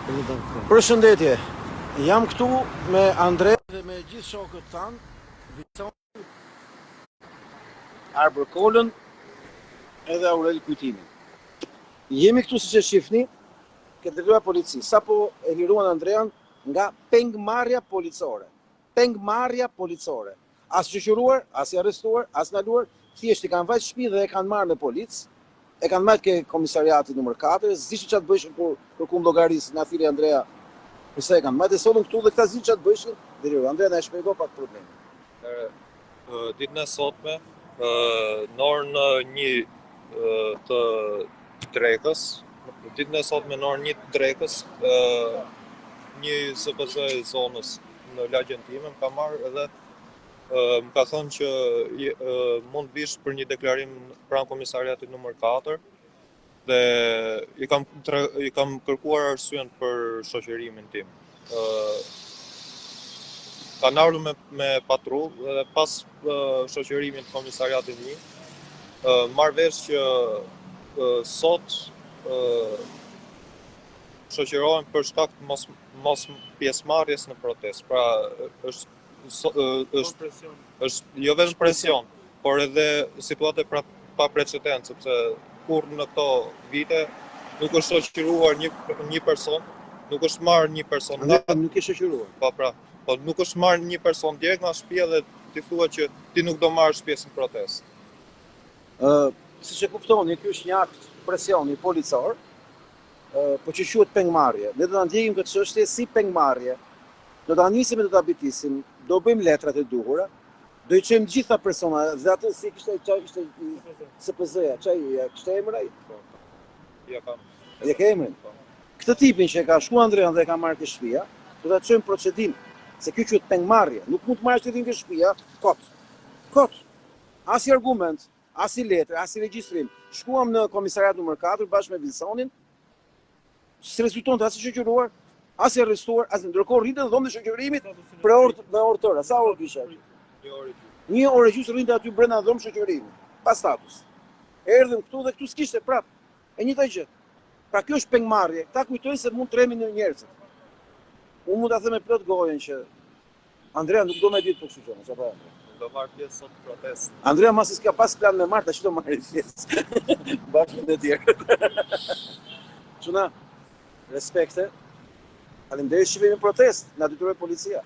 Përshëndetje. Jam këtu me Andre dhe me gjithë shokët tanë, Vilson, Arbër Kolën edhe Aurel Kujtimin. Jemi këtu siç e shihni, ke drejtoria e policisë. Sapo e liruan Andrean nga pengmarrja policore. Pengmarrja policore. As shoqëruar, as i arrestuar, as ndaluar, thjesht i kanë vajt shtëpi dhe e kanë marrë me polic, e kanë mbajt ke komisariati numër 4, s'dishin çfarë të bëjshin kur kërkum llogari, na thirri Andrea, përse e kanë mbajt, e sollën këtu dhe këta s'dishin çfarë të bëjshin, dhe liruan. Andrea na e shpjego pak problemin. Atëherë, ditën e sotme, në orën 1 të drekës, ditën e sotme në orën 1 të drekës, një ZPZ e zonës në lagjen time më ka marrë edhe më ka thënë që mund të vish për një deklarim pranë komisariatit numër 4 dhe i kam i kam kërkuar arsyen për shoqërimin tim. Ë kanë ardhur me me patrullë dhe pas shoqërimit të komisariatit 1, ë marr vesh që sot ë shoqërohem për shkak të mos mos pjesëmarrjes në protestë. Pra është është është jo vetëm presion, por edhe situatë pra pa precedent, sepse kurrë në këto vite nuk është shoqëruar një një person, nuk është marrë një person nga nuk është shoqëruar. Po pra, po nuk është marrë një person direkt nga shtëpia dhe ti thua që ti nuk do marrësh pjesë në protestë. Ë, siç e kuptoni, ky është një akt presioni policor, po që quhet pengmarrje. Ne do ta ndjekim këtë çështje si pengmarrje. Do ta nisim e do ta bitisim, do bëjmë letrat e duhura, do i çojmë të gjitha persona dhe atë si kishte ça ishte SPZ-ja, ça ja kishte emër ai? Po. Ja kam. Ja ke emrin. Po. Këtë tipin që e ka shku Andrean dhe e ka marrë ke shtëpia, do ta çojmë procedim, se kjo quhet pengmarrje. Nuk mund të marrësh tipin ke shtëpia kot. Kot. Asnjë argument, Asnjë letër, asnjë regjistrim. Shkuam në komisariat numër 4 bashkë me Vilsonin. S'rezultonte as i shoqëruar, as i arrestuar, as ndërkohë rrinte në dhomën e shoqërimit për orë me orë tëra. Sa orë kisha? Një orë e gjysmë. Një orë e gjysmë rrinte aty brenda në dhomë shoqërimi, pa status. Erdhëm këtu dhe këtu s'kishte prap. E njëjta gjë. Pra kjo është pengmarrje. Këta kujtojnë se mund të tremin njerëzit. Unë mund ta them me plot gojën që Andrea nuk do me ditë për kështu gjëra, çfarë po Andrea? Nuk do marr pjesë sot në protestë. Andrea masi s'ka pas plan me marr, tash do marrë pjesë. Bashkë me të tjerë. Çuna, respekte. Faleminderit shihemi në protestë, na detyroi policia.